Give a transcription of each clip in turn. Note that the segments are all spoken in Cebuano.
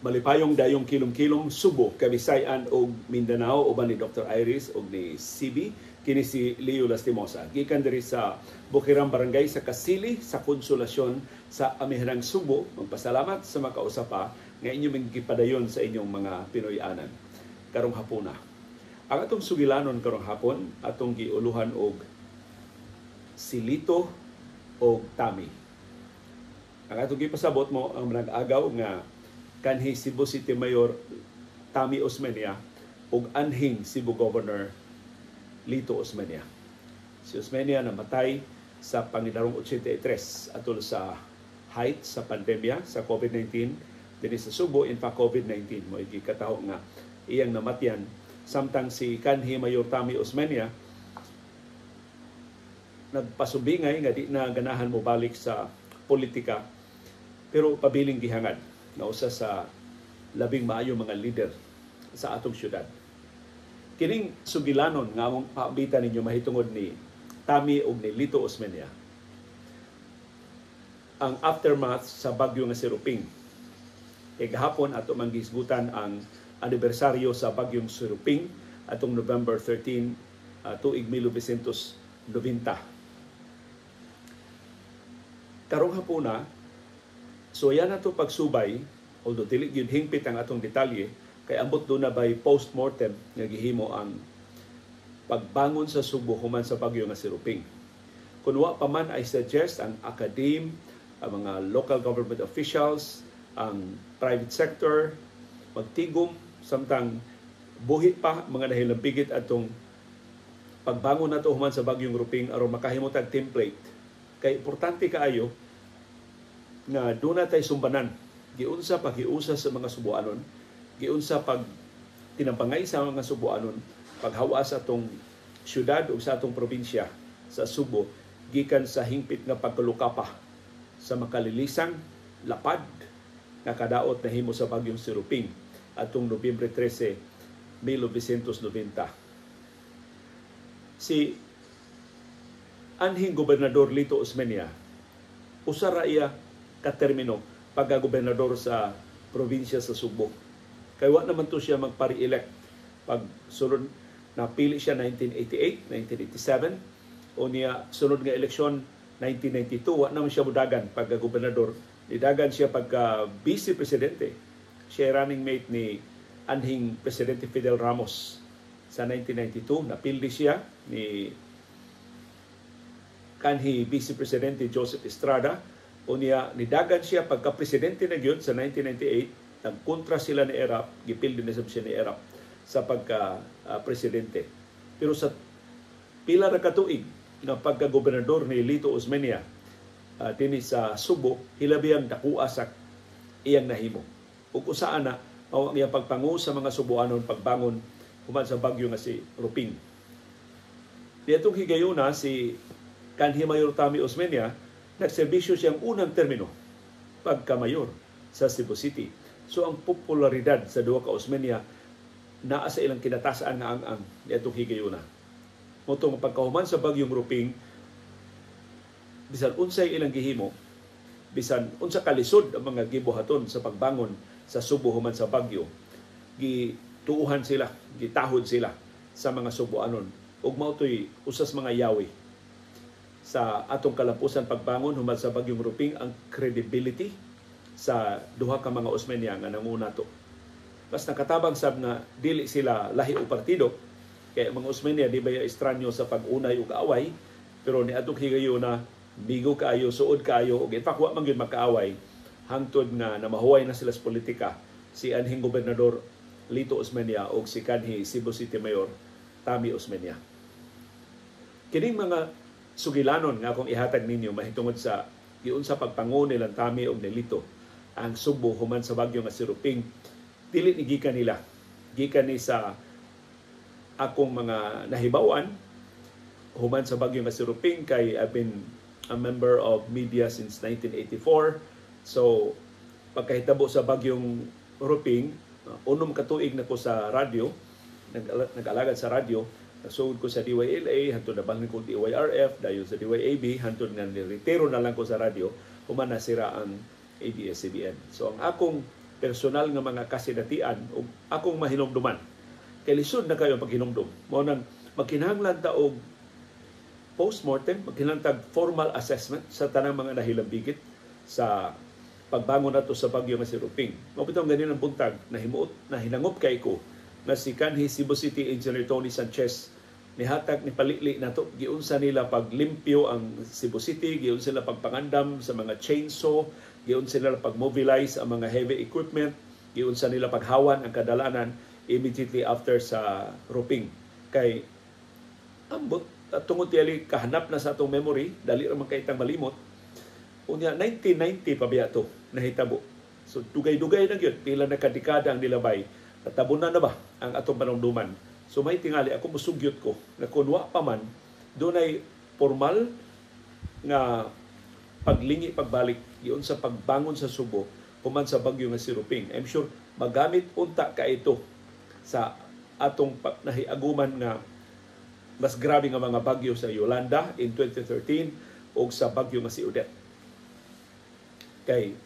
Malipayong dayong kilom-kilom Subo, Kabisayan ug Mindanao uban ni Dr. Iris ug ni CB. Kini si Leo Lastimosa. Gikan diri sa Bukirang Barangay sa Kasili sa Konsolasyon sa Amihanang Subo. Magpasalamat sa makausa pa nga inyong gipadayon sa inyong mga Pinoy-anan karong hapuna. Ang atong sugilanon karong hapon, atong giuluhan og Silito og Tami. Ang atong gipasabot mo ang nag-agaw nga kanhi Cebu City Mayor Tami Osmeña ug anhing Cebu Governor Lito Osmeña. Si Osmeña namatay sa pangidarong 83 atol sa height sa pandemya sa COVID-19 dinhi sa Subo. In fact, COVID-19 mo gikataho nga iyang namatyan, samtang si kanhi Mayor Tami Osmeña nagpasubingay nga di na ganahan mo balik sa politika, pero pabiling gihangad na usa sa labing maayo mga leader sa atong syudad. Kining sugilanon nga among paabita ninyo mahitungod ni Tami ug ni Lito Osmeña, ang aftermath sa bagyo nga si Ruping. Kay gahapon ato man gihisgutan ang anibersaryo sa bagyong si Ruping atong November 13, tuig 1990. Karong hapuna, so yan na to pagsubay, although dili gyud hingpit ang atong detalye, kay ambot do na by post-mortem nga gihimo ang pagbangon sa Subo human sa bagyo nga si Ruping. Kun wa pa man, I suggest ang academe, ang mga local government officials, ang private sector, magtigom samtang buhi pa mga nahilambigit atong pagbangon nato human sa bagyong Ruping aron makahimo tag template. Kay importante kaayo nga doon na tay sumbanan giunsa paghiusa sa mga Subuanon, giunsa pag tinampangay sa mga Subuanon paghawa sa atong syudad o sa atong probinsya sa Subo gikan sa hingpit nga pagkalukapa sa makalilisang lapad nga kadaot na himo sa bagyong si Ruping atong Nobyembre 13, 1990. Si anhing Gobernador Lito Osmeña, usa ra iya katermino pagka-gobernador sa probinsya sa Subo. Kay wa naman to siya magpare-elect. Pag sunod, napili siya 1988, 1987, o niya sunod nga eleksyon 1992, wa naman siya mudagan pagka-gobernador. Nidagan siya pagka vice-presidente. Siya running mate ni anhing Presidente Fidel Ramos sa 1992. Napildi siya ni kanhi Vice Presidente Joseph Estrada. O niya, nidagan siya pagka-presidente na gyud sa 1998, nagkontra sila ni Erap, gipildi na siya ni Erap sa pagka-presidente. Pero sa pila ra ka tuig nga pagka-gobernador ni Lito Osmeña dinhi sa Subo, hilabi ang dakua sa iyang nahimo. Ug usaan na mao ang iyang pagpangu sa mga Subuanon pagbangon human sa bagyo nga si Ruping. Diatong higayuna si kanhi Mayor Tami Osmeña nagserbisyo siyang unang termino pagka-mayor sa Cebu City. So ang popularidad sa duha ka Osmeña naa sa ilang kinatasaan nga ang-ang niadtong higayuna. Motong pagkahuman sa bagyong Ruping, bisan unsay ilang gihimo, bisan unsa kalisod ang mga gibuhaton sa pagbangon sa Subo human sa bagyo, gituuhan sila, gitahod sila sa mga Subuanon. Ug mao to'y usas mga yawi sa atong kalampusan pagbangon human sa bagyong Ruping, ang credibility sa duha ka mga Osmeña nga nanguna to. Mas nakatabang sab nga dili sila lahi o partido, kay mga Osmeña di ba estranyo sa pag-unay ug away, pero niadtong higayuna migo kaayo, suod kaayo, ug in fact wa man gyud makaaway hangtod nga namahuway na sila sa politika si anhing Gobernador Lito Osmeña ug si kanhi Cebu City Mayor Tami Osmeña. Kining mga sugilanon nga akong ihatag ninyo mahitungod sa giunsa pagpangu nilang Tami og ni Lito ang Subo human sa bagyo nga si Ruping, dili ni gikan nila, gikan ni sa akong mga nahibaw-an human sa bagyo nga si Ruping, kay I've been a member of media since 1984. So pagkahitabo sa bagyong Ruping, 6 ka tuig na ko sa radyo, nag-alagad sa radyo. Nasugod ko sa DYLA, hantod na balhin ko DYRF, dayon sa DYAB, hantod nga niretiro na lang ko sa radyo, human na sira ang ABS-CBN. So ang akong personal nga mga kasinatian ug akong mahinumduman. Kay lisod na kayo paghinumdum. Mao nang magkinahanglan ta og postmortem, magkinahanglan tag formal assessment sa tanang mga nahilambigit sa pagbangon nato sa bagyo nga si Ruping. Mao bitong ganin ang buntag, nahimuot, nahinangop kay ko nga si kanhi Cebu City Engineer Tony Sanchez nihatag ni palili nato giunsa nila paglimpyo ang Cebu City, giunsa nila pagpangandam sa mga chainsaw, giunsa nila pag-mobilize ang mga heavy equipment, giunsa nila paghawan ang kadalanan immediately after sa Ruping. Kay ambot tungod tiyali kahanap na sa atong memory, dali ra man kay itang malimot. Unya 1990 pa biya to nahitabo. So dugay-dugay na gyud, pila na ka dekada ang nilabay. Natabunan na ba ang atong panumduman? So may tingali ako, musugyot ko na kun wa pa man dunay formal nga paglingi pagbalik giun sa pagbangon sa Subo human sa bagyo nga si Ruping. I'm sure magamit unta ka ito sa atong nahiaguman nga mas grabe nga mga bagyo sa Yolanda in 2013 o sa bagyo nga si Odette. Kay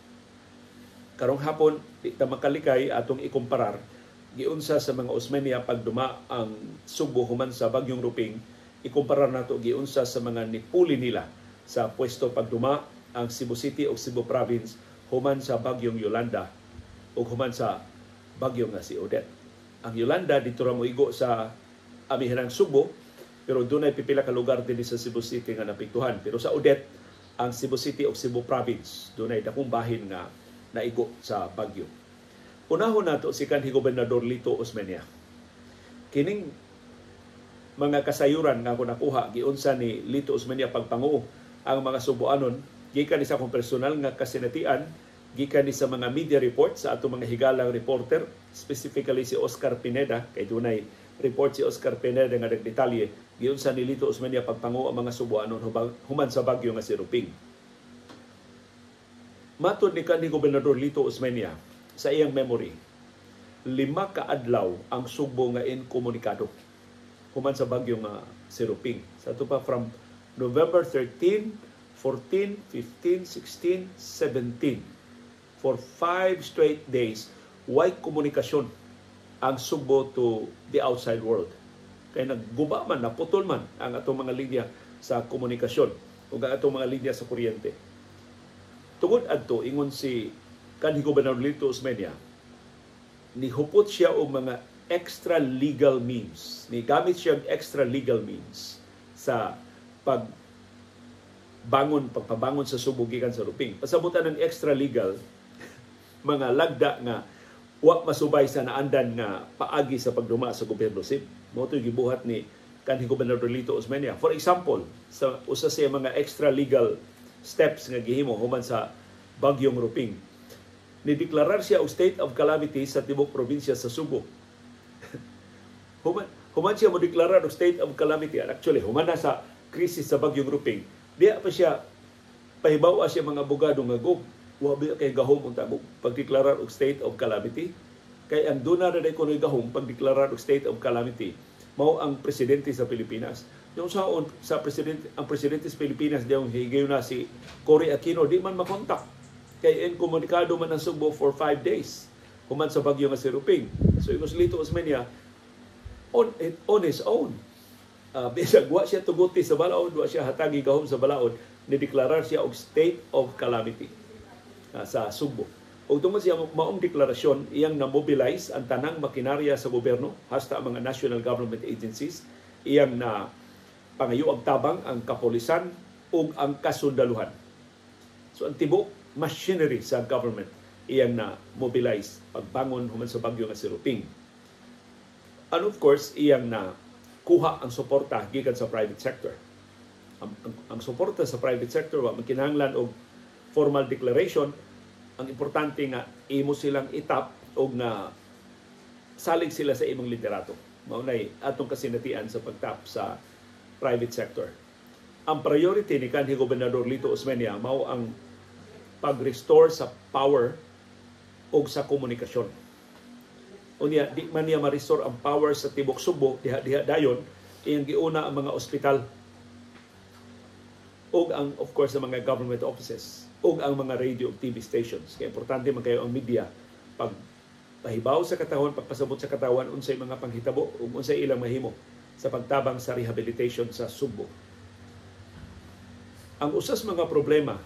karong hapon di ta makalikay atong ikumparar giunsa sa mga Osmeña pagduma ang Subo human sa bagyong Ruping, ikumparar nato giunsa sa mga nipuli nila sa pwesto pagduma ang Cebu City o Cebu Province human sa bagyong Yolanda o human sa bagyo nga si Odette. Ang Yolanda dito ra moigo sa amihanang Subo, pero dunay pipila ka lugar dinhi sa Cebu City nga napiktuhan. Pero sa Odette, ang Cebu City o Cebu Province dunay dakong bahin nga naigo sa bagyo. Unahon nato si kanhi Gobernador Lito Osmeña. Kining mga kasayuran nga ako nakuha giunsa ni Lito Osmeña pagpanguo ang mga Subuanon, gikan ni sa akong personal nga kasinatian, gikan ni sa mga media reports sa atong mga higalang reporter, specifically si Oscar Pineda, kay dunay report si Oscar Pineda nga nagdetalye giunsa ni Lito Osmeña pagpanguo ang mga Subuanon human sa bagyo nga si Ruping. Matod ni kanhi Gobernador Lito Osmeña sa iyang memory, 5 ka adlaw ang Sugbo nga inkomunikado human sa bagyo nga si Ruping. Sa ato pa from November 13, 14, 15, 16, 17. For 5 straight days, way komunikasyon ang Sugbo to the outside world. Kaya nagguba man, naputol man ang atong mga linya sa komunikasyon o ang atong mga linya sa kuryente. Tungod adto, ingon si kanhi Gobernador Lito Osmeña, nihupot siya og mga extra legal means. Nigamit siya og extra legal means sa pagpabangon sa Subo gikan sa Ruping. Pasabutan ng extra legal, mga lagda nga wa masubay sa naandan nga paagi sa pagduma sa gobyerno SIP. Mao to'y gibuhat ni kanhi Gobernador Lito Osmeña. For example, sa usa sa mga extra legal steps nga gihimo human sa bagyong Ruping, nideklarar siya og state of calamity sa tibuok probinsya sa Subo. Human siya mo deklarar og state of calamity. Actually, human na sa krisis sa bagyong Ruping, diya pa siya pahibawa siya mga abogado nga go, wa ba kay gahom unta mo pagdeklarar og state of calamity? Kay ang duna na kunoy gahom pagdeklarar og state of calamity mao ang presidente sa Pilipinas. Yung saon sa presidente, ang presidente sa Pilipinas diyang higayon na si Cory Aquino, di man makontak. Kay inkomunikado man ang Sugbo for 5 days human sa bagyo nga si Ruping. So ingon si Lito Osmeña on his own. Bisag wa siya tuguti sa balaod, wa siya hatagi gahom sa balaod, nideklarar siya og state of calamity sa Sugbo. Ug tungod siya maong deklarasyon, iyang na-mobilize ang tanang makinarya sa gobyerno hasta ang mga national government agencies, iyang na pangayo og tabang ang kapolisan ug ang kasundaluhan. So ang tibuok machinery sa government iyang na mobilize pagbangon human sa bagyo nga si Ruping. And of course, iyang na kuha ang suporta gikan sa private sector. Ang suporta sa private sector wa magkinahanglan og formal declaration. Ang importante nga imo silang itap og na salig sila sa imong liderato. Mao nay atong kasinatian sa pagtap sa private sector. Ang priority ni kanhi Gobernador Lito Osmeña mao ang pag-restore sa power og sa komunikasyon. Unya, di man niya ma-restore ang power sa tibok Subo, diha-diha dayon, iyang giuna ang mga ospital og ang, of course, ang mga government offices og ang mga radio ug TV stations. Kaya importante man kayo ang media Pagpahibaw sa katawhan, pagpasabot sa katawhan unsay mga panghitabo ug unsay ilang mahimo sa pagtabang sa rehabilitation sa Sugbo. Ang usas mga problema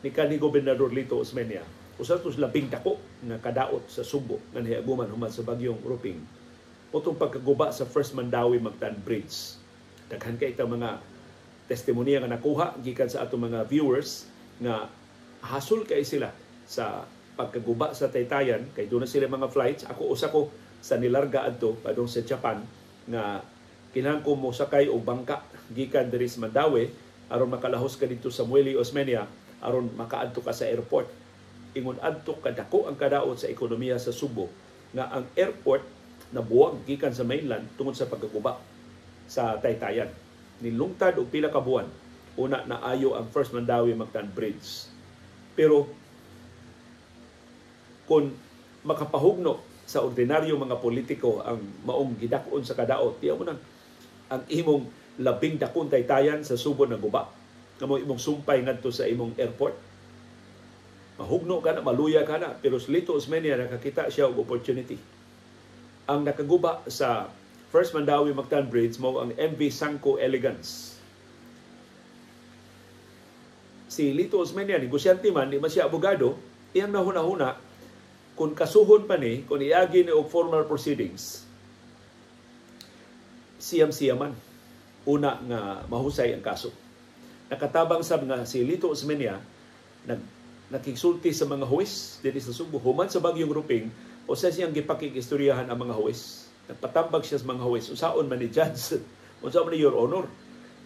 ni kanhi Gobernador Lito Osmeña, usas tos labing dako nga kadaot sa Sugbo nga nahiaguman human sa bagyong Ruping, utong pagkaguba sa First Mandawi Mactan Bridge. Daghan kay itang mga testimonya nga nakuha gikan sa atong mga viewers nga hasol kay sila sa pagkaguba sa Taytayan kay doon na sila mga flights. Ako usa ko sa nilarga adto padung sa Japan nga kinahanglan ko mosakay og bangka gikan diri sa Mandaue aron makalahos ka didto sa Muelle Osmeña aron makaadto ka sa airport. Ingon adto kadako ang kadaot sa ekonomiya sa Sugbo nga ang airport nabuwag gikan sa mainland tungod sa pagkaguba sa Taytayan. Nilungtad og pila ka buwan una naayo ang First Mandawi Mactan Bridge. Pero kung makapahugno sa ordinaryo mga politiko ang maong gidak-on sa kadaot, tiyaw mo nang ang imong labing dakong taytayan sa Subo na guba, nga mo imong sumpay ngadto sa imong airport. Mahugno ka na, maluya ka na, pero si Lito Osmeña nakakita siya og opportunity. Ang nakaguba sa First Mandawi Mactan Bridge mao ang MV Sanco Elegance. Si Lito Osmeña, negosyante man, di man siya abogado, iyang nahuna-huna, kung kasuhon pa ni, kung iagi ni og formal proceedings, siyam-siyaman una nga mahusay ang kaso. Nakatabang sab nga si Lito Osmeña nakigsulti sa mga huwes dinhi sa Sugbo human sa bagyong Ruping, o sa siyang gipakig-istoryahan ang mga huwes. Nagpatambag siya sa mga huwes. Unsaon man ni judge, unsaon man ni Your Honor,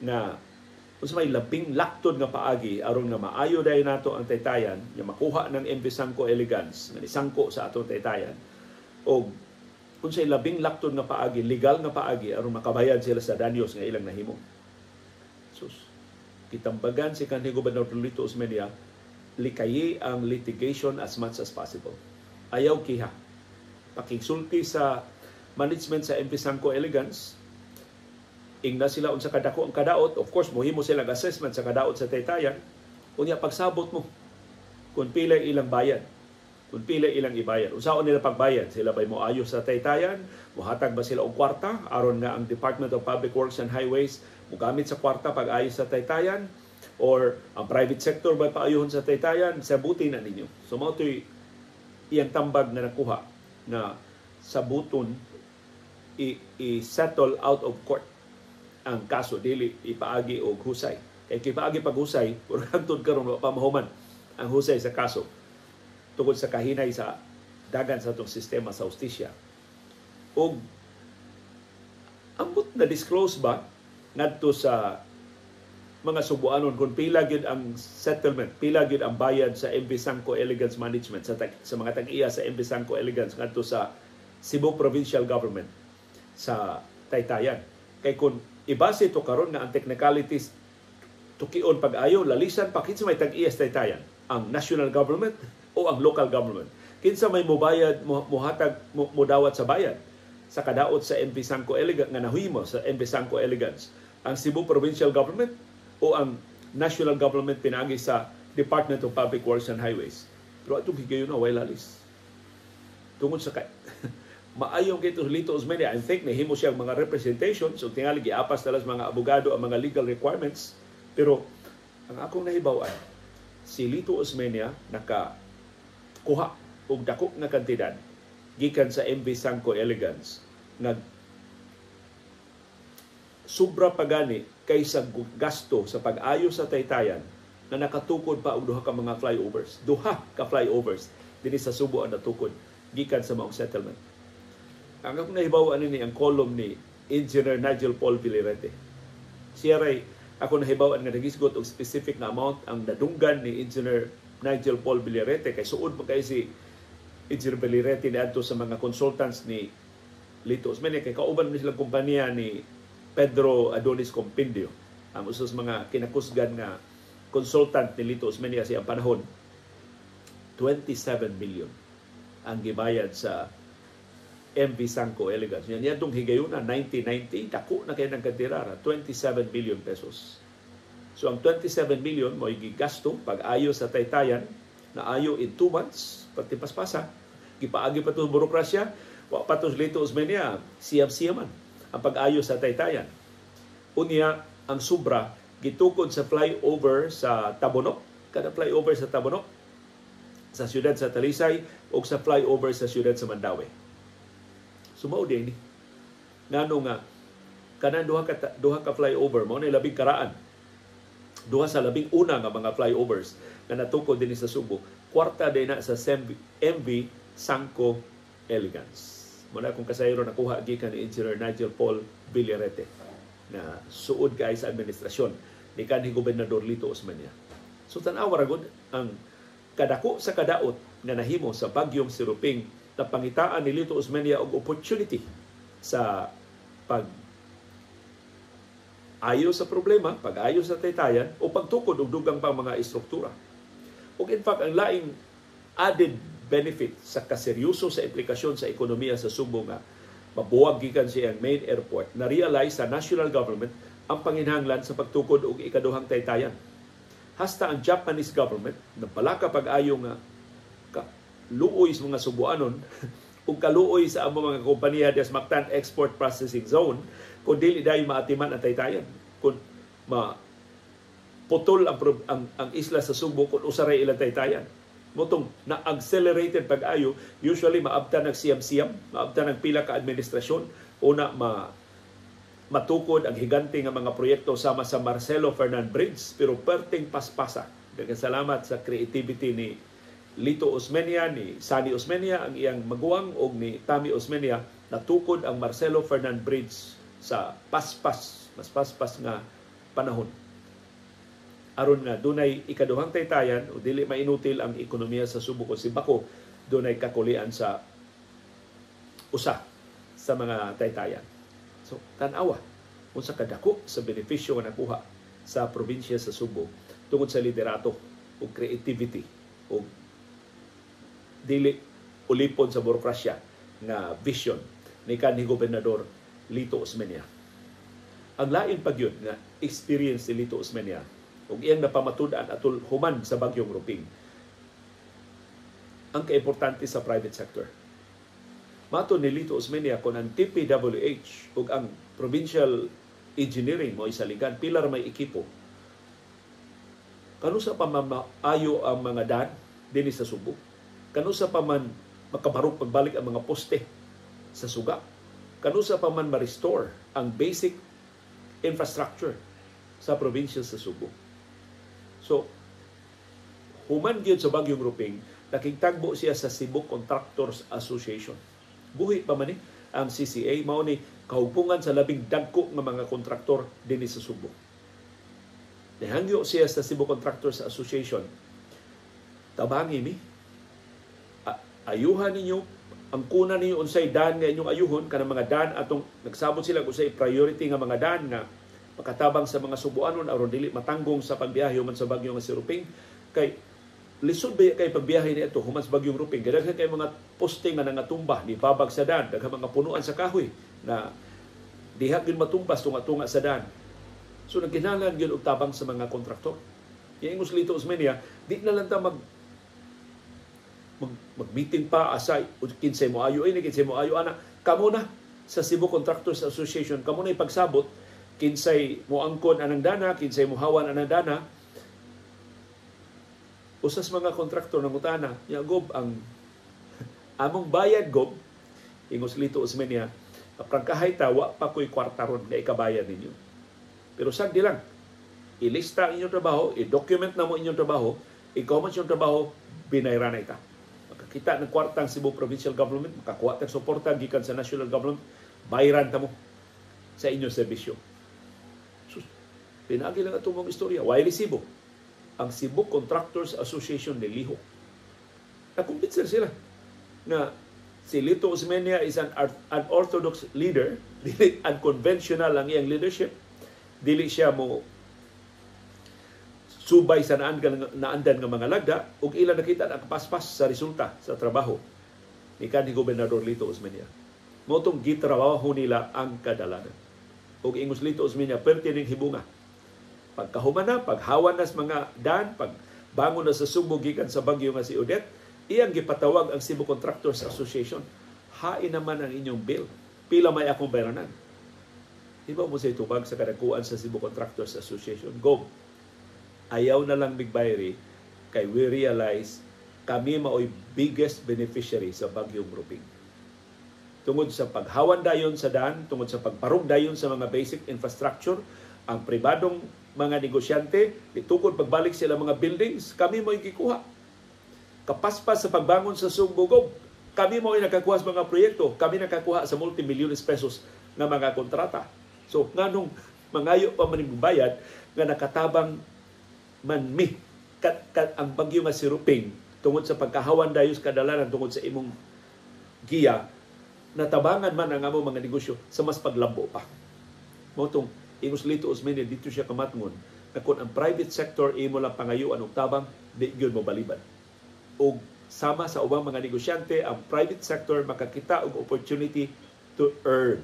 na unsa may labing laktod nga paagi aron nga maayo dayon nato ang taytayan, nga makuha ng MV Sanco Elegance nga nisangko sa atong taytayan, og unsay labing laktod nga paagi, legal nga paagi aron makabayad sila sa danyos nga ilang nahimo. Sus, kitambagan si kanhi Gobernador Lito Osmeña, likayi ang litigation as much as possible. Ayaw kiha. Pakigsulti sa management sa MV Sanco Elegance, ingna sila unsa kadako ang kadaot. Of course, mohimo sila ang assessment sa kadaot sa taytayan. Unya pagsabot mo kung pila ilang bayad, kung pila ilang ibayad. Unsaon nila pagbayad? Sila bay moayos sa taytayan? Mohatag ba sila og kwarta aron nga ang Department of Public Works and Highways mogamit sa kwarta pag-ayos sa taytayan? Or ang private sector ba paayuhon sa taytayan? Sabuti na ninyo. So mao to'y iyang tambag na nakuha na sabuton i-settle out of court ang kaso, dili ipaagi og husay. Kay kipaagi pag husay, puro hangtod karon wa pa mahuman ang husay sa kaso tungod sa kahinay sa dagan sa atong sistema sa hustisya. Og ambot na disclose ba ngadto sa mga Subuanon kung pila gyud ang settlement, pila gyud ang bayad sa MV Sanco Elegance Management sa mga tag-iya sa MV Sanco Elegance ngadto sa Cebu Provincial Government sa Taytayan. Kay kung ibase to karon nga ang technicalities tukion pag-ayo, lalisan pa kinsa may tag-iya sa Taytayan, ang national government o ang local government. Kinsa may mobayad, mohatag, modawat sa bayad sa kadaot sa MV Sanco Elegance nga nahimo sa MV Sanco Elegance, ang Cebu Provincial Government o ang national government pinagi sa Department of Public Works and Highways. Pero atong higayon na way lalis. Tungod sa kay maayong kay Lito Osmeña, I think nahimo siya ang mga representations so tingali giapas talas mga abogado ang mga legal requirements, pero ang akong nahibaw-an, si Lito Osmeña nakakuha og dako nga kantidad gikan sa MV Sanco Elegance nga sobra pagani kaysa gasto sa pag-ayo sa Taytayan na nakatukod pa og duha ka mga flyovers. Duha ka flyovers dinhi sa Subo ang natukod gikan sa maong settlement. Ang akong nahibaw-an ni ang column ni Engineer Nigel Paul Villarete. Siya ray ako nahibaw-an nga nagisgot og specific na amount ang nadunggan ni Engineer Nigel Paul Villarete kay suod man kay si Engineer Villarete niadto sa mga consultants ni Lito Osmeña kay kauban ni silang kompanya ni Pedro Adonis Compendio, ang usa sa mga kinakusgan nga consultant ni Lito Osmeña sa iyang panahon. 27 million ang gibayad sa MV Sanco Elegance. Yan yatong higayuna, 1990, dako na kayo ng kantirara, 27 million pesos. So ang 27 million mo gigasto pag-ayo sa Taytayan, na ayo in 2 months, pati paspasa, Gipaagi pa to burokrasya, wa pa to Lito Osmeña, siyam-siyaman ang pag-ayo sa Taytayan. Unya, ang sobra gitukod sa flyover sa Tabunok, kada flyover sa Tabunok sa siyudad sa Talisay o sa flyover sa siyudad sa Mandaue. Sumao din ni ngano nga kanang duha ka flyover mao ni labing karaan. Duha sa labing una nga mga flyovers nga natukod dinhi sa Subo, kwarta din na sa MV Sanco Elegance. Muna kung kasayro nakuha gikan ni Engineer Nigel Paul Villarete na suod kay sa administrasyon ni kanhi Gobernador Lito Osmeña. So tan-awa ra gud ang kadako sa kadaot nga nahimo sa bagyong si Ruping na pangitaan ni Lito Osmeña og opportunity sa pag ayo sa problema, pag-ayo sa taytayan o pagtukod og dugang pang mga istruktura. Ug in fact, ang laing added benefit sa kaseryoso sa implikasyon sa ekonomiya sa Subo nga mabuwag gikan sa iyang main airport, na-realize sa national government ang panginhanglan sa pagtukod og ikaduhang taytayan. Hasta ang Japanese government nagbalaka pag-ayo nga luoy sa mga Subuanon ug kaluoy sa among mga kompanya des Mactan Export Processing Zone kung dili dayon maatiman ang taytayan, kung ma putol ang isla sa Subo kung usaray ilang taytayan. Motong na-accelerated pag-ayo, usually maabtan ng siyam-siyam, maabtan ng pila ka administrasyon, una matukod ang higante nga mga proyekto sama sa Marcelo Fernan Bridge, pero perting paspasa. Daghang salamat sa creativity ni Lito Osmeña, ni Sani Osmeña, ang iyang maguwang, og ni Tami Osmeña, natukod ang Marcelo Fernan Bridge sa paspas, mas paspas nga panahon. Aron nga dunay ikaduhang taytayan o dili mainutil ang ekonomiya sa Subo kung si Bako dunay kakulian sa usa sa mga taytayan. So tan-awa unsa kadako sa benepisyo nga nakuha sa probinsya sa Subo tungod sa liderato o creativity o dili ulipon sa burokrasya nga vision ni kanhi Gobernador Lito Osmeña. Ang lain pag yun nga experience ni Lito Osmeña ug iyang napamatud-an atol human sa bagyong Ruping, ang kaimportante sa private sector. Mato ni Lito Osmeña kung ang TPWH ug ang Provincial Engineering mo isaligan, pilar may ekipo. Kanusa pa man maayo ang mga daan dinhi sa Subo? Kanusa pa man makabarog pagbalik ang mga poste sa suga? Kanusa pa man ma-restore ang basic infrastructure sa probinsya sa Subo? So, human gyud sa bagyong Ruping, nakigtagbo siya sa Cebu Contractors Association. Buhi pa man ni ang CCA, mao ni kahugpungan sa labing dagko nga mga kontraktor dinhi sa Subo. Nihangyo siya sa Cebu Contractors Association. Tabangi mi, ayuhan ninyo, ang kuna ninyo unsay daan nga inyong ayuhon, kanang mga daan atong nagsabot sila kung unsay priority nga mga daan nga makatabang sa mga Subuanon aron dili matanggong sa pagbiyahe human sa bagyo nga si Ruping. Kay lisod ba kay pagbiyahe niadto human sa bagyong Ruping? Daghan kay mga poste nga nangatumba, nibabag sa daan, daghan mga punuan sa kahoy na diha gyud matumbas tunga-tunga sa daan. So nagkinahanglan gyud og tabang sa mga kontraktor. Ingos Lito Osmeña, di na lang ta mag-meeting pa asay kinsay mo ayo ini, kinsay mo ayo ana. Kamo na sa Cebu Contractors Association, kamo na ipagsabot kinsay moangkon anang dana, kinsay mohawan anang dana. Usas mga kontraktor nangutana, ya gob ang among bayad gob, ingos Lito Osmeña, prangkahay ta wa pa koy kwarta ron nga ikabayad ninyo. Pero sagdi lang, ilista ang inyong trabaho, i-document na mo inyong trabaho, i-comment inyong trabaho, binayran na ita. Makakita ng kwarta ang Cebu Provincial Government, makakuha tag suporta gikan sa national government, bayran ta mo sa inyong serbisyo. So, pinaagi lang atong mong istorya. Why resibo? Ang Cebu Contractors Association ni Lihok. Nakumbinser sila na si Lito Osmeña is an unorthodox leader, dili unconventional ang iyang leadership, dili siya mo subay sa naandan nga mga lagda, ug ila nakita ang kapaspas sa resulta sa trabaho ni kanhi Gobernador Lito Osmeña. Mao tong gitrabaho nila ang kadalanan. Ug ingos Lito Osmeña, perti ning hibunga. Pagkahuman na, paghawan na sa mga daan, pagbangon na sa Subo gikan sa bagyo nga si Odette, Iyang gipatawag ang Cebu Contractors Association. Hain naman ang inyong bill. Pila may akong bayranan. Iba mo sa itubag sa kadakuan sa Cebu Contractors Association. Go. Ayaw na lang migbayri kay we realize kami maoy biggest beneficiary sa Bagyong Ruping. Tungod sa paghawan dayon sa daan, tungod sa pagparug dayon sa mga basic infrastructure, ang pribadong mga negosyante, itukod pagbalik sila mga buildings, kami mo'y gikuha. Kapaspas sa pagbangon sa Sugbo, kami mo'y nakakuha sa mga proyekto, kami nakakuha sa multimilyones pesos nga mga kontrata. So, nganong mangayo pa man bayad nga nakatabang man mi kat, kat ang bagyo nga si Ruping tungod sa pagkahawan dayos kadalanan tungod sa imong giya, natabangan man ang among mga negosyo sa mas paglambo pa. Mao tong ingos Lito Osmeña, dito siya kamatngon na kung ang private sector imo lang pangayuan og tabang, di gyud mo baliban. Og sama sa ubang mga negosyante, ang private sector makakita og opportunity to earn,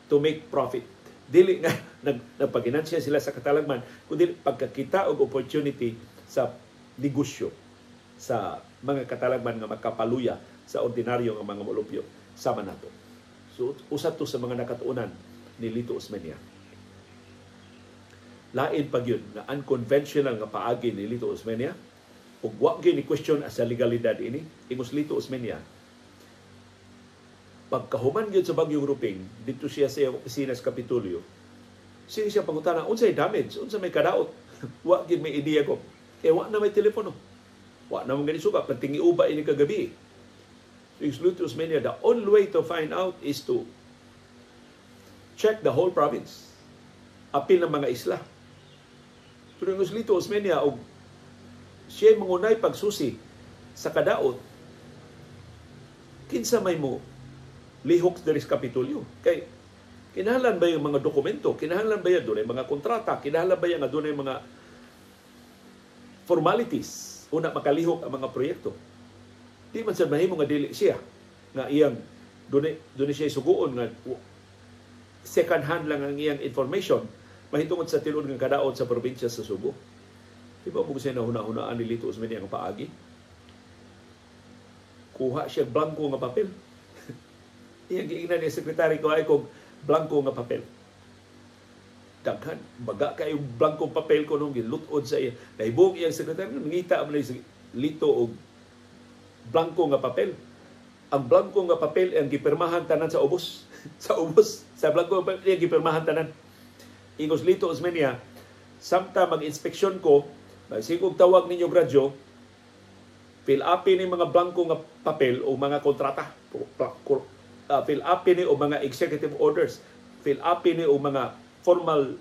to make profit. Dili nga nagpaginansya sila sa katalagman, kundi pagkakita og opportunity sa negosyo sa mga katalagman nga makapaluya sa ordinaryo nga mga molupyo sama nato. So usa to sa mga nakatuonan ni Lito Osmeña. Lain pa gyud nga unconventional nga paagi ni Lito Osmeña ug wa gyud ni question sa legalidad ini. Ingos Lito Osmeña, pagkahuman gyud sa Bagyong Ruping, dito siya sa iyang opisina sa Kapitolyo. Sige siya pangutana, unsay damage, unsa may kadaot? Wa gyud may ideya ko. Kay wa na may telepono. Wa na man gani suka, perting uba ini kagabi. So Lito Osmeña, the only way to find out is to check the whole province. Apil ng mga isla. Pero yung Lito Osmeña, og siya mangunay pagsusi sa kadaot, kinsa may mo lihok diri sa Kapitolyo? Kay kinahanglan ba yung mga dokumento? Kinahanglan ba yan dunay mga kontrata? Kinahanglan ba yan nga dunay mga formalities una makalihok ang mga proyekto? Di man sad mahimo nga dili siya nga iyang dunay dunay siya suguon nga second hand lang ang iyang information mahitungod sa tinuod nga kadaot sa probinsya sa Subo. Di ba mo siya nahuna-hunaan ni Lito Osmeña ang paagi? Kuha siya blanko nga papel. Iyang giingnan ni sekretary ko ay kog blanko nga papel. Daghan, baga kayo blanko papel ko nung gilutod sa iya. Nahibong iyang sekretary, nangita man si Lito og blanko nga papel. Ang blanko nga papel ang gipirmahan tanan sa ubos. Sa ubos, sa blanko nga papel ang gipirmahan tanan. Ingos Lito Osmeña, samta mag-inspeksyon ko, magsigog tawag ninyo radyo, fill upin ni mga blanko nga papel o mga kontrata. Fill upin ni o mga executive orders. Fill upin ni o mga formal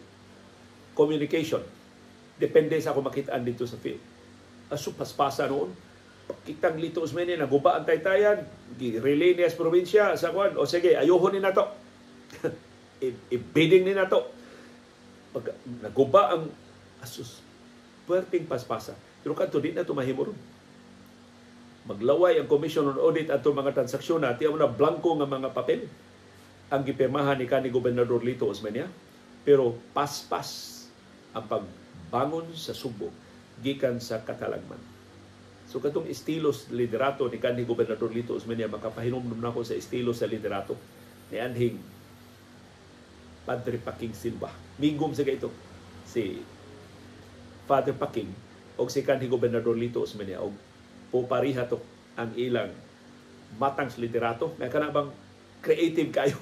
communication. Depende sa ako makitaan dito sa field. Aso paspasa noon. Kitang Lito Osmeña, naguba ang taytayan, relay niya sa probinsya, sa kwan, o sige, ayuhon ni nato. I-bidding ni nato. Pag naguba ang asus, puwerteng paspasa. Pero kadto di na ito mahimo ron. Maglaway ang Commission on Audit ato mga transaksyon na tiyaw na blanko nga mga papel ang gipirmahan ni kanhi Gobernador Lito Osmeña. Pero paspas ang pagbangon sa Subo gikan sa katalagman. So katong estilo sa liderato ni kanhi Gobernador Lito Osmeña, makapahinumdum nako sa estilo sa liderato ni anhing Padre Paking Silva. Migom sa ito si Father Paking o si kanhi Gobernador Lito Osmeña og pupariha to ang ilang matang sa liderato. Nga kana bang creative kayo?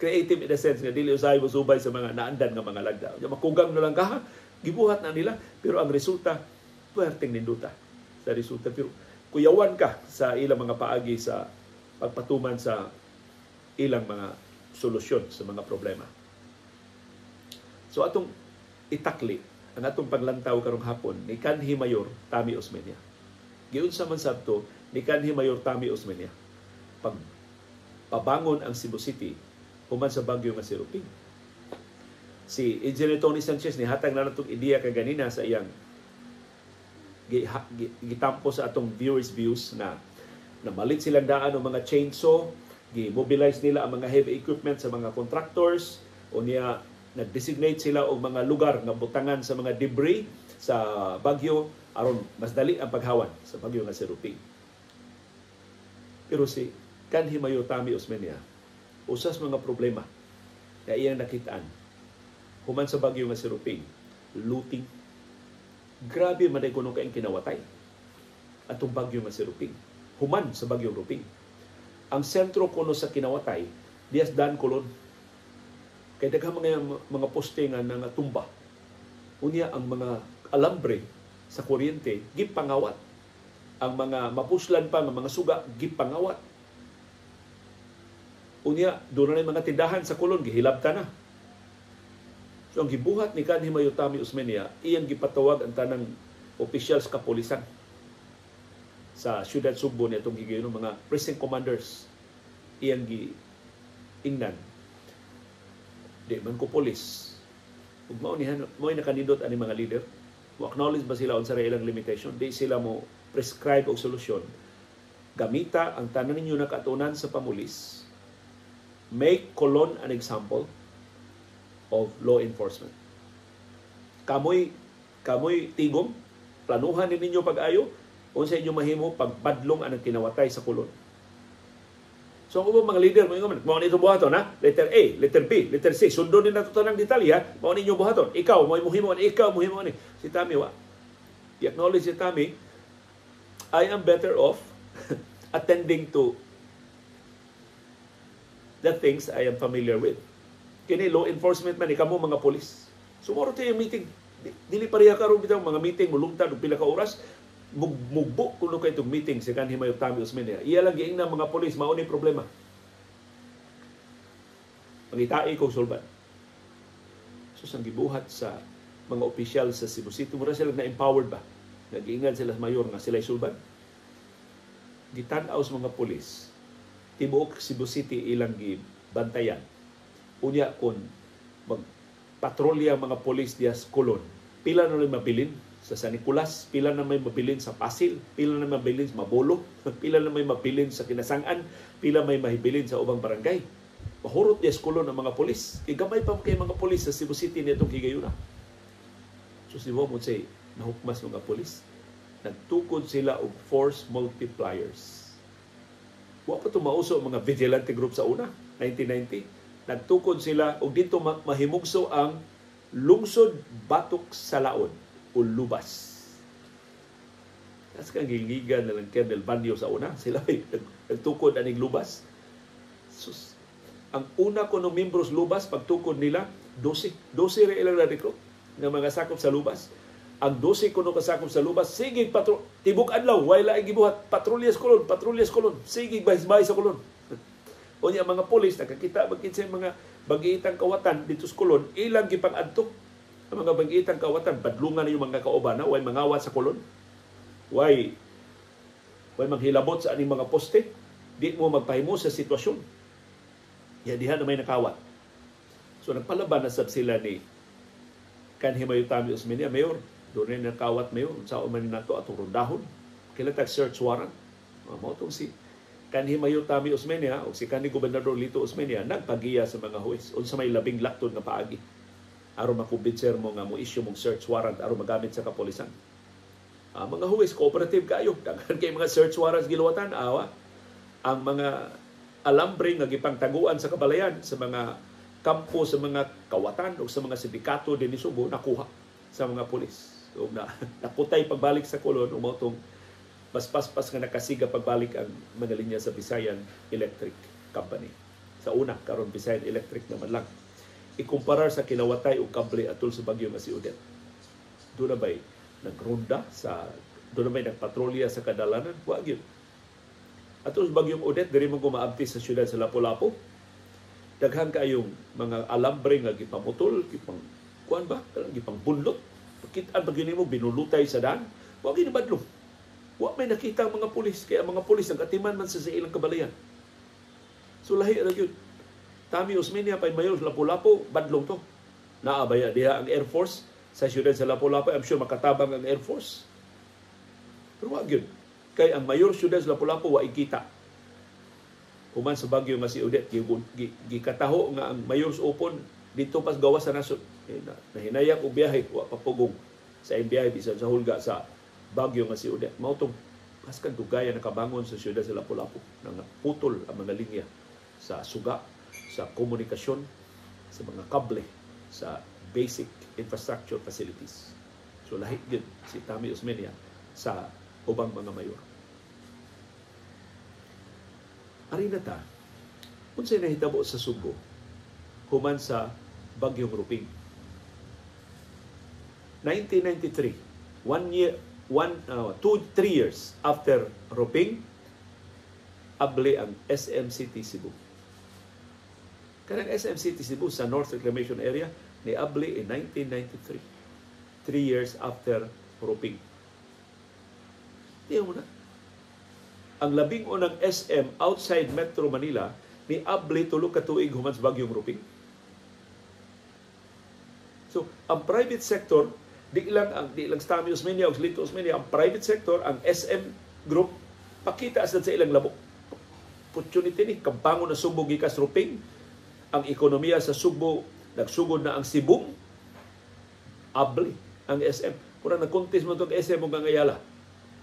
Creative in the sense nga dili usahay mo subay sa mga naandan nga mga lagda. Makugang na lang ka, gibuhat na nila, pero ang resulta puwerteng ninduta sa resulta. Pero kuyawan ka sa ilang mga paagi sa pagpatuman sa ilang mga solusyon sa mga problema. So atong itakli ang atong paglantaw karong hapon ni kanhi Mayor Tommy Osmeña. Giunsa man sabto ni kanhi Mayor Tommy Osmeña pag pabangon ang Cebu City human sa bagyo nga si Ruping. Si Engineer Tony Sanchez nihatag na natong ideya kaganina sa iyang gitampo sa atong viewers views na namalit silang daan og mga chainsaw, gi-mobilize nila ang mga heavy equipment sa mga contractors, o niya Nag-designate sila og mga lugar nga butangan sa mga debris sa bagyo aron mas dali ang paghawan sa bagyo nga si Ruping. Pero si Kanhi Mayor Tommy Osmeña, usas mga problema na iyang nakitaan human sa bagyo nga si Ruping, looting. Grabe man ay kuno kaing kinawatay atong bagyo nga si Ruping. Human sa bagyong Ruping, ang sentro kuno sa kinawatay dias Dan Colon. Kay daghang mga poste nga nangatumba. Unya ang mga alambre sa kuryente gipangawat. Ang mga mapuslan pa nga mga suga gipangawat. Unya doon na mga tindahan sa Colon gihilabta na. So ang gibuhat ni Kanhi Mayor Tommy Osmeña, iyang gipatawag ang tanang opisyal sa kapolisan sa siyudad Sugbo niadtong higayon, mga precinct commanders, iyang giingnan. Di man ko polis. Ug mao ni mao nakanindot ani mga leader. Mo acknowledge ba sila unsa ilang limitation? Di sila mo prescribe og solusyon. Gamita ang tanan ninyo nakatunan sa pamulis. Make Colon an example of law enforcement. Kamoy tigom, planuhan ninyo pag-ayo unsa inyo mahimo pagbadlong ang kinawatay sa Colon. So ang ubang mga leader mo ingon, mao ni buhaton ha, letter A, letter B, letter C, sundon ni nato tanang detalye ha, mao ninyo buhaton. Ikaw mo mohimo ani, ikaw mohimo ani. Si Tommy wa. I-acknowledge si Tommy, I am better off attending to the things I am familiar with. Kini law enforcement man, kamo mga polis. Sumuro tayo yung meeting. Dili pareha karon bitaw mga meeting mulungtad og pila ka oras, mugbo kuno kay itong meeting si Kanhi Mayor Tommy Osmeña. Iya lang giingnan mga polis, mao ni problema. Pangitai kog sulban. So ang gibuhat sa mga opisyal sa Cebu City, mura sila na-empowered ba? Nagiingan sila sa mayor nga sila sulban. Gitan-aw sa mga polis, tibuok Cebu City ilang gibantayan. Unya kon magpatrolya mga polis dias Colon, pila na may mabilin sa San Nicolas, pila na may mabilin sa Pasil, pila na may mabilin sa Mabolo, pila na may mabilin sa Kinasangan, pila may mahibilin sa ubang barangay. Mahurot dias Colon ang mga polis. Kay gamay pa kay mga polis sa Cebu City niadtong higayuna. So si mo say nahukmas mga polis. Nagtukod sila og force multipliers. Wa pa tumauso ang mga vigilante group sa una, 1990. Nagtukod sila og dito mahimugso ang lungsod batok sa laod o lubas. Tas kang gigigan na lang Colonel Banyo sa una, sila ay nagtukod aning lubas. Sus, ang una ko ng membros lubas, pagtukod nila, 12. 12 ra ilang na-recruit ng mga sakop sa lubas. Ang 12 kuno kasakop sa lubas, sige tibok adlaw, way laing gibuhat, patrolya sa Colon, patrolya sa Colon, sige bahay sa Colon. Unya mga polis nakakita magkit sa mga banggiitang kawatan dito sa Colon, ilang gipang-adto ang mga banggiitang kawatan, badlungan na yung mga kaobana, way mangawat sa Colon, way manghilabot sa aning mga poste, di mo magpahimo sa sitwasyon. Ya diha na may nakawat. So nagpalaban na sab sila ni Kanhi Mayor Tommy Osmeña, Mayor, doon na nakawat mayor, unsa man nato atong rundahon, kailan tag search warrant. Mao tong si Kanhi Mayor Tommy Osmeña o si kanhi Gobernador Lito Osmeña nagpagiya sa mga huwes unsa may labing laktod nga paagi aron makumbinser mo nga mo issue mong search warrant aron magamit sa kapolisan. Mga huwes cooperative kaayo, daghan kay mga search warrants giluwatan awa ang mga alambre nga gipangtaguan sa kabalayan sa mga kampo sa mga kawatan o sa mga sindikato dinhi Subo nakuha sa mga pulis. So, nakutay pagbalik sa Colon o mao tong paspas nga nakasiga pagbalik ang mga linya sa Visayan Electric Company. Sa una, karon Visayan Electric naman lang. Ikumparar sa kinawatay og kable atol sa bagyo nga si Odette. Doon na ba'y nagronda sa, doon na ba'y nagpatrolya sa kadalanan? Wa gyud. Atol sa bagyong Odette, diri mo gumaabti sa siyudad sa Lapu-Lapu. Daghan kaayong mga alambre nga gipamutol, gipang kuan ba? Gipang bunlot. Pagkitaan pag yun mo binulutay sa daan, wa gyud nabadlong. Wa may nakita ang mga pulis. Kaya ang mga pulis nagatiman man sa ilang kabalayan. So lahi ra gyud. Tommy Osmeña pay mayor sa Lapu-Lapu, badlong to. Naabaya diha ang Air Force sa siyudad sa Lapu-Lapu. I'm sure makatabang ang Air Force. Pero wa gyud. Kay ang mayor siyudad sa Lapu-Lapu wa ikita. Human sa bagyo nga si Odette, gikataho nga ang mayor sa Opon Dito pas gawas sa nasod. Nahinayak og biyahe, wa pa pugong sa iyang biyahe bisan sa hulga sa bagyo nga si Odette. Mao tong haskan dugaya nakabangon sa siyudad sa Lapu-Lapu, nang putol ang mga linya sa suga, sa komunikasyon, sa mga kable, sa basic infrastructure facilities. So lahi gyud si Tommy Osmeña sa ubang mga mayor. Ari na ta, unsay nahitabo sa Sugbo human sa Bagyong Ruping? 1993, 1 year, 1, 2, 3 years after Ruping, abli ang SM City Cebu. Kanang SM City Cebu sa North Reclamation Area ni abli in 1993, 3 years after Ruping. Tiyan mo na. Ang labing unang SM outside Metro Manila ni abli tulo ka tuig human sa Bagyong Ruping. So, ang private sector, di lang Tommy Osmeña o Lito Osmeña, ang private sector, ang SM Group, pakita sa ilang labok. Opportunity ni, kampangon na Sugbo gikas Ruping, ang ekonomiya sa Sugbo, nagsugod na ang Sibong, abli ang SM. Pura nag-contest mo itong SM ug ang Ayala.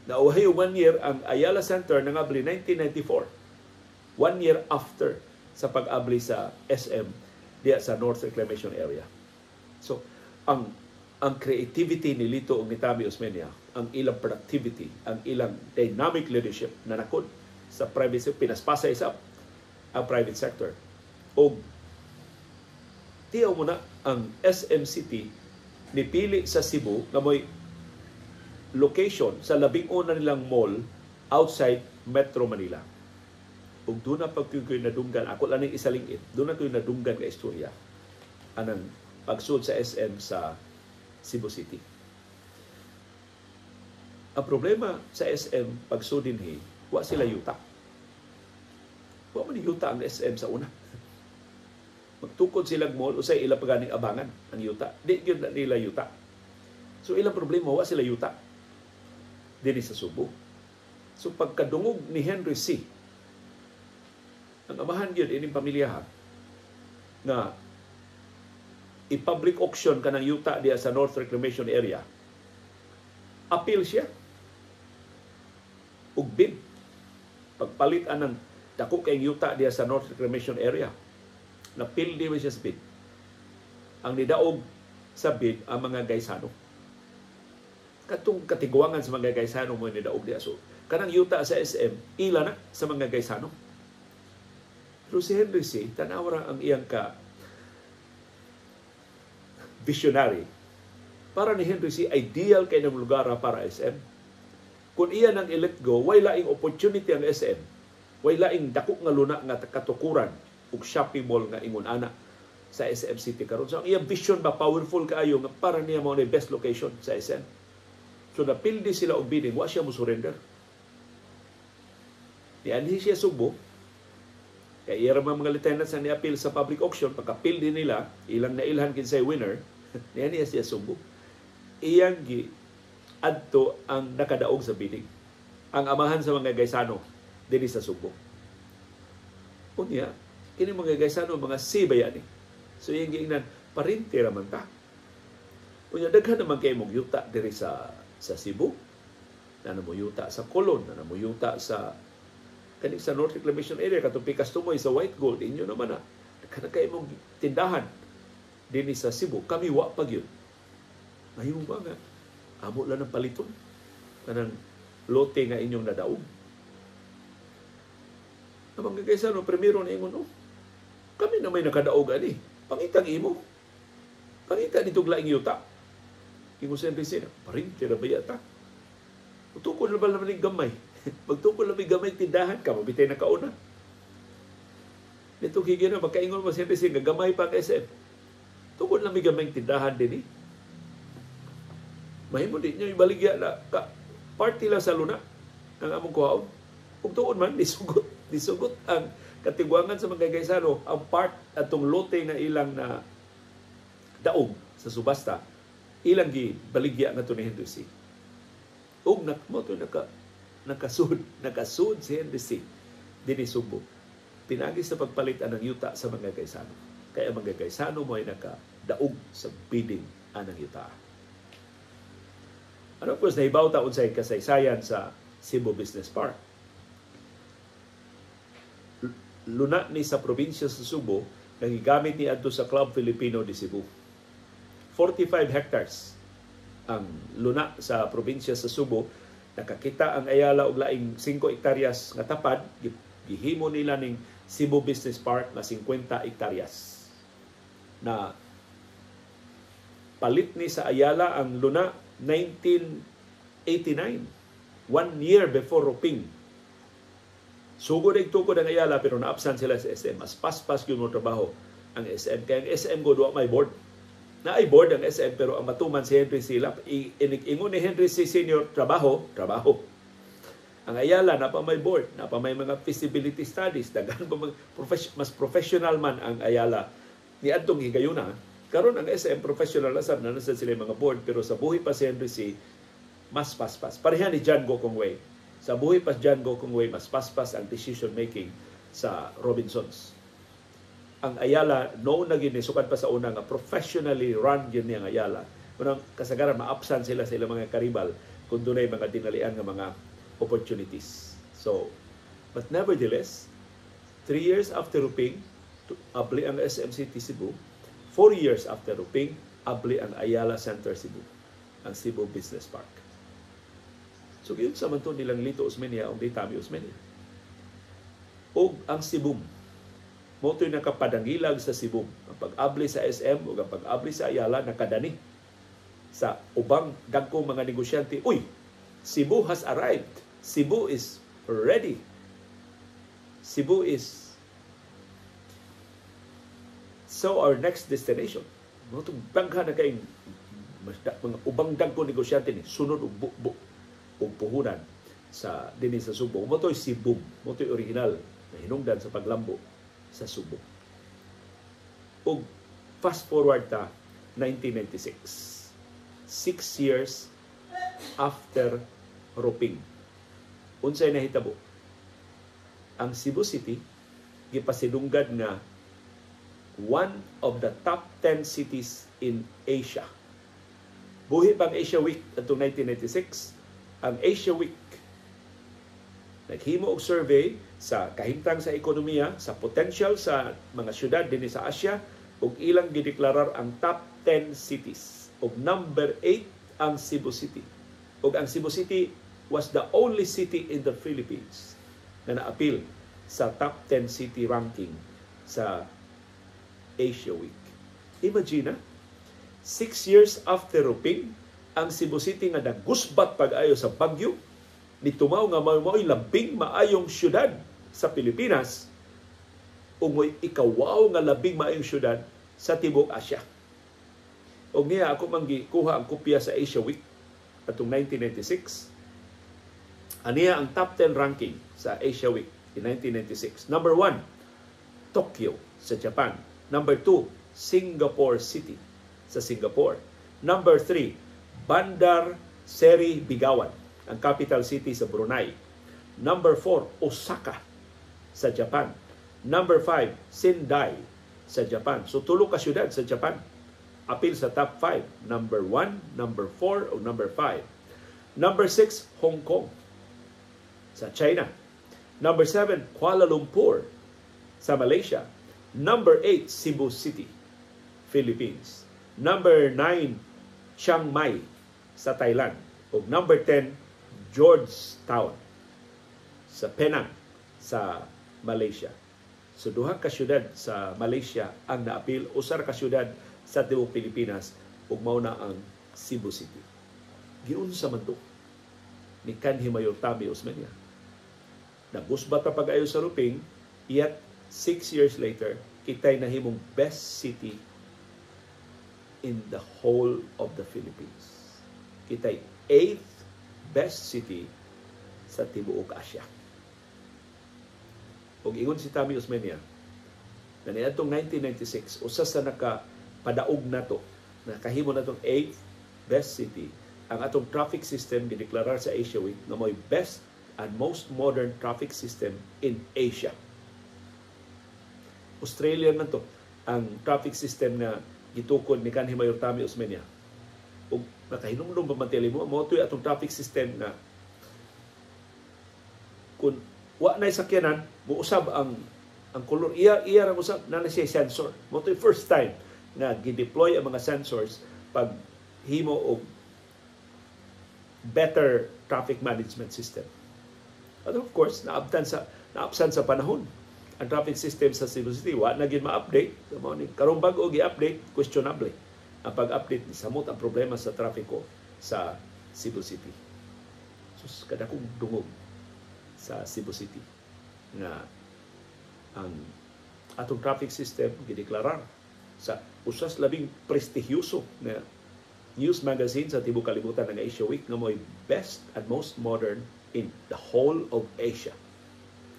Nauhay 1 year ang Ayala Center nangabli 1994. 1 year after sa pag-abli sa SM diya sa North Reclamation Area. So, ang creativity ni Lito ug ni Tommy Osmeña, ang ilang productivity, ang ilang dynamic leadership na nakod sa private sector, pinaspasa isap ang private sector. Og tiyaw mo na ang SM City nipili sa Cebu nga mo'y location sa labing una nilang mall outside Metro Manila. Ug doon na pagkukoy nadunggan, ako lang ning isalingit, doon na ko'y nadunggan nga istorya anang pagsud sa SM sa Cebu City. Ang problema sa SM pagsud dinhi, wa sila yuta. Wa man yuta ang SM sa una. Magtukod silang mall, usay ila paganing abangan ang yuta. Di gyud na nila yuta. So ilang problema, wa sila yuta dinhi sa Sugbo. So pagkadungog ni Henry Sy, ang amahan gyud ining pamilya nga i-public auction kanang yuta diya sa North Reclamation Area, appeal siya ug bid pagpalit anang dako kay yuta diya sa North Reclamation Area. Napildi man siya sa bid. Ang nidaog sa bid ang mga Gaisano. Katong katiguangan sa mga Gaisano mo nidaog diya. So kanang yuta sa SM ila na sa mga Gaisano. Pero si Henry Sy, tanaw ra ang iyang ka visionary. Para ni Henry Sy, ideal kay ng lugar para SM. Kung iya nang i-let go, way laing opportunity ang SM. Way laing dako nga luna nga katukuran ug shopping mall nga ingon ana sa SM City karon. So ang iyang vision ba powerful kaayo nga para niya mao ni best location sa SM. So napildi sila og bidding, wa siya mo surrender. Nianhi siya Sugbo. Kay iya ra mga lieutenants ang niapil sa public auction, pagkapildi nila, ilang nailhan kinsay winner, nianhi siya Sugbo. Iyang gi adto ang nakadaog sa bidding. Ang amahan sa mga Gaisano dinhi sa Sugbo. Unya, kini mga Gaisano mga sibaya ni. So iyang giingnan, parente ra man ta. Unya daghan naman kay mong yuta diri sa Cebu. Nana mo yuta sa Colon, nana mo yuta sa kaning sa North Reclamation Area katong Pikas Tumoy sa White Gold, inyo naman na. Daghan kay mong tindahan dinhi sa Cebu. Kami wa pa gyud. Mahimo ba nga amo lang ng paliton kanang lote nga inyong nadaog? Ang mga Gaisano primero na ingon, oh, kami na may nakadaog ani. Pangitang imo. Pangita nitong laing yuta. Ingon sa NBC, parente ra ba yata? Magtukod na ba naman yung gamay? Magtukod na ba gamay tindahan ka? Mabitay na kauna. Nitong higyan na, magkaingon mo sa NBC, nga gamay pa ang SM. Tukod na may gamay tindahan din eh. Mahimo di nyo ibaligya na ka, party lang sa luna ang among kuhaon. Kung tuon man, disugot ang katiguangan sa mga Gaisano ang part atong lote nga ilang na daog sa subasta, ilang gibaligya nga to ni Henry Sy. Ug mo to nakasud si Henry Sy dinhi Sugbo. Pinagi sa pagpalit ang yuta sa mga Gaisano. Kaya mga Gaisano mo ay nakadaog sa bidding anang yuta. Ano po, nahibaw ta unsay kasaysayan sa Cebu Business Park. Luna ni sa probinsya sa Subo nga gigamit ni adto sa Club Filipino de Cebu. 45 hectares ang luna sa probinsya sa Subo. Nakakita ang Ayala og laing 5 hektaryas nga tapad, gihimo nila ning Cebu Business Park na 50 hektaryas. Na palit ni sa Ayala ang luna 1989, 1 year before Ruping. Sugod ay tukod ang Ayala pero naapsan sila sa SM. Mas paspas gyud mo trabaho ang SM. Kaya ang SM gud wa may board. Naay board ang SM pero ang matuman si Henry Sy. Ingon ni Henry Sy Senior, "Trabaho, trabaho." Ang Ayala na pa may board, na pa may mga feasibility studies, daghan pa mga mas professional man ang Ayala ni adtong higayuna. Karon ang SM professional na sab, na nasa sila mga board, pero sa buhi pa si Henry Sy mas paspas. Pareha ni John Gokongwei. Sa buhi pa si John Gokongwei, mas paspas ang decision making sa Robinsons. Ang Ayala noon na gini sukad pa sa una nga professionally run gyud niya ang Ayala. Unang kasagaran maapsan sila sa ilang mga karibal kung dunay mga dinalian nga mga opportunities. So, but nevertheless, 3 years after Ruping, abli ang SM City Cebu. 4 years after Ruping, abli ang Ayala Center Cebu, ang Cebu Business Park. So, yun sa man to nilang Lito Osmeña o ni Tommy Osmeña. O ang Cebu, mao to'y nakapadangilag sa Cebu. Ang pag-abli sa SM o ang pag-abli sa Ayala nakadani sa ubang dagkong mga negosyante. "Uy, Cebu has arrived. Cebu is ready. Cebu is so our next destination." Mao itong daghan na kayong mga ubang dagkong negosyante ni sunod og bu og puhunan sa dinhi sa Subo. Mao to'y Cebu, mao to'y original na hinungdan sa paglambo sa Subo. Ug fast forward ta 1996. 6 years after Ruping. Unsay nahitabo? Ang Cebu City gipasidunggan nga one of the top 10 cities in Asia. Buhi pang Asia Week atong 1996, ang Asia Week naghimo og survey sa kahimtang sa ekonomiya, sa potential sa mga syudad dinhi sa Asia ug ilang gideklarar ang top 10 cities. Ug number 8 ang Cebu City. Ug ang Cebu City was the only city in the Philippines na naapil sa top 10 city ranking sa Asia Week. Imagine, 6 years after Ruping, ang Cebu City nga nagusbat pag-ayo sa bagyo, nitumaw nga mao'y labing maayong syudad sa Pilipinas ug mo'y ikawaw nga labing maayong syudad sa tibuok Asia. Og niya ako man gikuha ang kopya sa Asia Week atong 1996. Aniya ang top 10 ranking sa Asia Week in 1996. Number 1, Tokyo sa Japan. Number 2, Singapore City sa Singapore. Number 3, Bandar Seri Begawan, ang capital city sa Brunei. Number 4, Osaka sa Japan. Number 5, Sendai sa Japan. So tulo ka syudad sa Japan apil sa top 5. Number 1, number 4, o number 5. Number 6, Hong Kong sa China. Number 7, Kuala Lumpur sa Malaysia. Number 8, Cebu City, Philippines. Number 9, Chiang Mai sa Thailand. O number 10, Georgetown sa Penang sa Malaysia. So duha ka syudad sa Malaysia ang naapil, usa ka syudad sa tibuok Pilipinas ug mao na ang Cebu City. Giunsa man to ni kanhi Mayor Tommy Osmeña? Nagusbat ta pag-ayo sa Ruping, yet 6 years later, kita'y nahimong best city in the whole of the Philippines. Kita'y eighth best city sa tibuok Asia. Ug ingon si Tommy Osmeña, na niadtong 1996, usa sa nakapadaog nato, nakahimo natong eighth best city, ang atong traffic system gideklarar sa Asia Week na mo'y best and most modern traffic system in Asia. Australian man to. ang traffic system nga gitukod ni kanhi Mayor Tommy Osmeña. Ug nakahinumdum pa man mo, mao atong traffic system nga kung wa na sakyanan, muusab ang kolor. Iya iya ra usab na siya sensor. Mao first time nga gi-deploy ang mga sensors pag himo og better traffic management system. And of course, naabsan sa panahon ang traffic system sa Cebu City. Wa na gyud ma-update. Mao ni karon bag-o gi-update, questionable ang pag-update, ni samot ang problema sa trapiko sa Cebu City. Sus, kadakong dungog sa Cebu City nga ang atong traffic system gideklarar sa usas labing prestihiyoso nga news magazine sa tibuok kalibutan nga Asia Week nga mo'y best and most modern in the whole of Asia.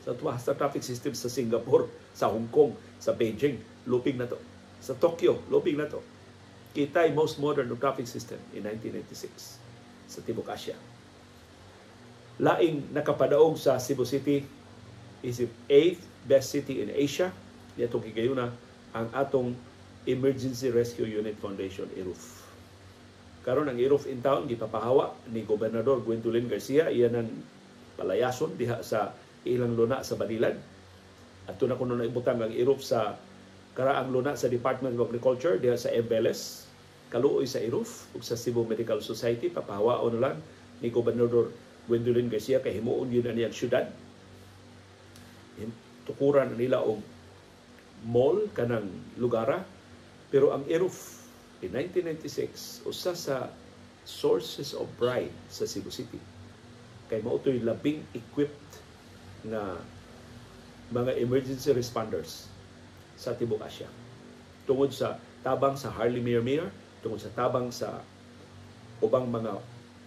Sa tuwa sa traffic system sa Singapore, sa Hong Kong, sa Beijing, lupig na to. Sa Tokyo, lupig na to. Kita'y most modern traffic system in 1996 sa tibuok Asia. Laing nakapadaog sa Cebu City is the 8th best city in Asia. Niadtong higayuna, ang atong Emergency Rescue Unit Foundation, ERUF. Karon ang ERUF in town gipapahawa ni Gobernador Gwendolyn Garcia, iyan ang palayason diha sa ilang luna sa Banilad. Adto na kuno na ibutang ang ERUF sa karaang luna sa Department of Agriculture diha sa Embeles. Kaluoy sa ERUF ug sa Cebu Medical Society, papahawaon na lang ni Gobernador Gwendolyn Garcia kay himuon yun na niyang syudad. Tukuran nila og mall kanang lugara, pero ang ERUF in 1996 usa sa sources of pride sa Cebu City kay mao to'y labing equipped nga mga emergency responders sa tibuok Asia. Tungod sa tabang sa Harley Mayor, tungod sa tabang sa ubang mga